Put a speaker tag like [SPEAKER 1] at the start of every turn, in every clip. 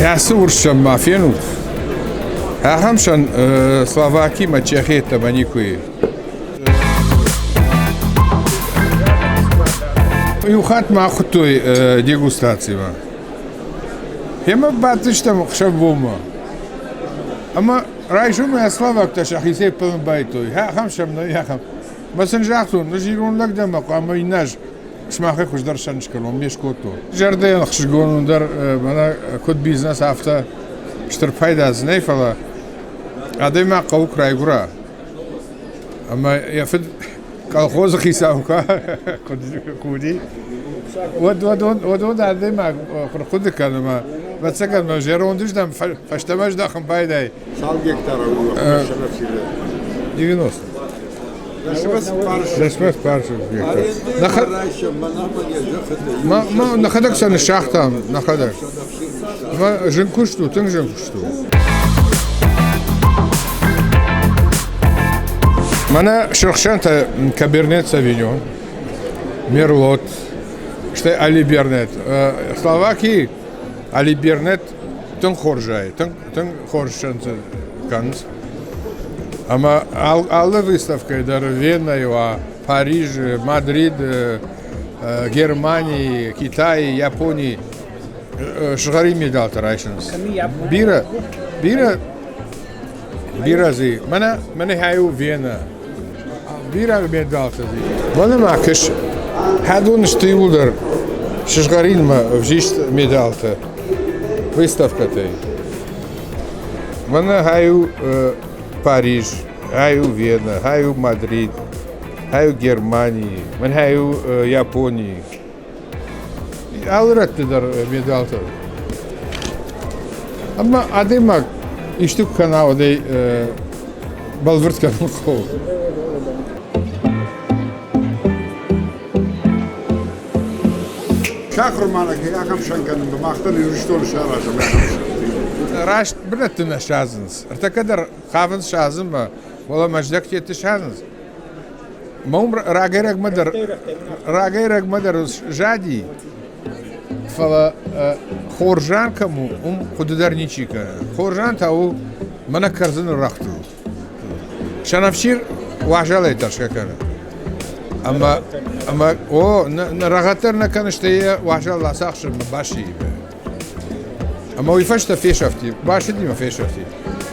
[SPEAKER 1] Ацы урссӕн ма фенут. Ахӕм сӕн Словакимӕ Чехиеттӕмӕ никуы и. Иу хатт ма ахуыдтой дегустацимӕ. Гъемӕ бадтыстӕм ӕхсӕв-бонмӕ. Ӕмӕ райсомӕй словактӕ сӕхицӕй ӕппӕлын байдыдтой. Ахӕм сӕм нӕй, ахӕм. Мӕ сын загътон, ӕз ирон лӕг дӕн ӕмӕ хъуамӕ иннӕ аз сымахӕй хуыздӕр сӕн скӕнон, ме скодтон. Зӕрдӕйӕн ӕхсызгон дӕр мӕнӕ куыд бизнес, афтӕ стыр пайда дзы нӕй, фӕлӕ адӕймаг хъӕуы куы райгуыра, ӕмӕ йӕ фыд колхозы хицау куы уыди, уӕд уӕд адӕймаг хъуыды кӕны ӕмӕ ӕвӕццӕгӕн мӕ зӕронд здӕм фӕстӕмӕ здӕхын байдайы.
[SPEAKER 2] Цал гектара у
[SPEAKER 1] 90. Дӕсмӕ цыппар гектар. Нӕхӕдӕг сӕ ныссагътам, нӕхӕдӕг. Зын куыст у, тынг зын куыст у. Мӕнӕ сырхсӕнтӕ Кабернет Савиньон, Мерлот, стӕй Алибернет. Словакийы Алибернет тынг хорзӕй, тынг, тынг хорз сӕнтӕ кӕнынц. Ӕмӕ алы выставкӕйы дӕр Венӕйы уа, Парижы, Мадриды, Германийы, Китайы, Японийы сызгъӕрин медалтӕ райсынц. Бирӕ, бирӕ, бирӕ дзы. Мӕнӕ, мӕнӕ хай у Вена. Бирӕ медалтӕ дзы. Мӕнӕ ма кӕс, хӕдон сты иууылдӕр сызгъӕринмӕ ӕвзист медалтӕ выставкӕтӕй. Мӕнӕ хай у Париж, хай у Вена, хай у Мадрид, хай у Германии, мӕнӕ хай у Японии. Алы рӕтты дӕр медалтӕ. Ӕмӕ адӕймаг исты куы кӕна, уӕд ӕй бӕлвырд кӕнын хъӕуы.
[SPEAKER 2] Сахуырманӕгӕй ахӕм сӕн кӕнынмӕ мах дӕр Ирыстоны саразӕм ахӕм сӕн.
[SPEAKER 1] Раст бынӕтты нӕ садзынц. Ӕртӕккӕ дӕр хъавынц садзынмӕ, фӕлӕ мӕздӕгтеты садзынц. Мӕ уым рагӕй-рӕгмӕ дӕр рагӕй-рӕгмӕ дӕр зади, фӕлӕ хорзӕн кӕм у, уым хъуыды дӕр ничи кӕны. Хорзӕн та у мӕнӕ кӕрдзыны рӕгътыл. Сӕнӕфсир уазалӕй тӕрсгӕ кӕны. Ӕмӕ, ӕмӕ о, нӕ рӕгъӕддӕр нӕ кӕны, стӕй йӕ уазал ацахсынмӕ басийы. Ӕмӕ уый фӕстӕ фесӕфти, басыди мӕ фесӕфти.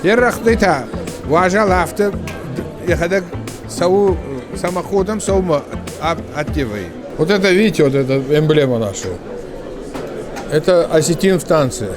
[SPEAKER 1] Йе рӕгътӕй та уазал афтӕ йӕхӕдӕг цӕуы, самоходом цӕуы мӕ ӕдде вӕййы. Вот это, видите, вот это эмблема наша. Это осетин в танце.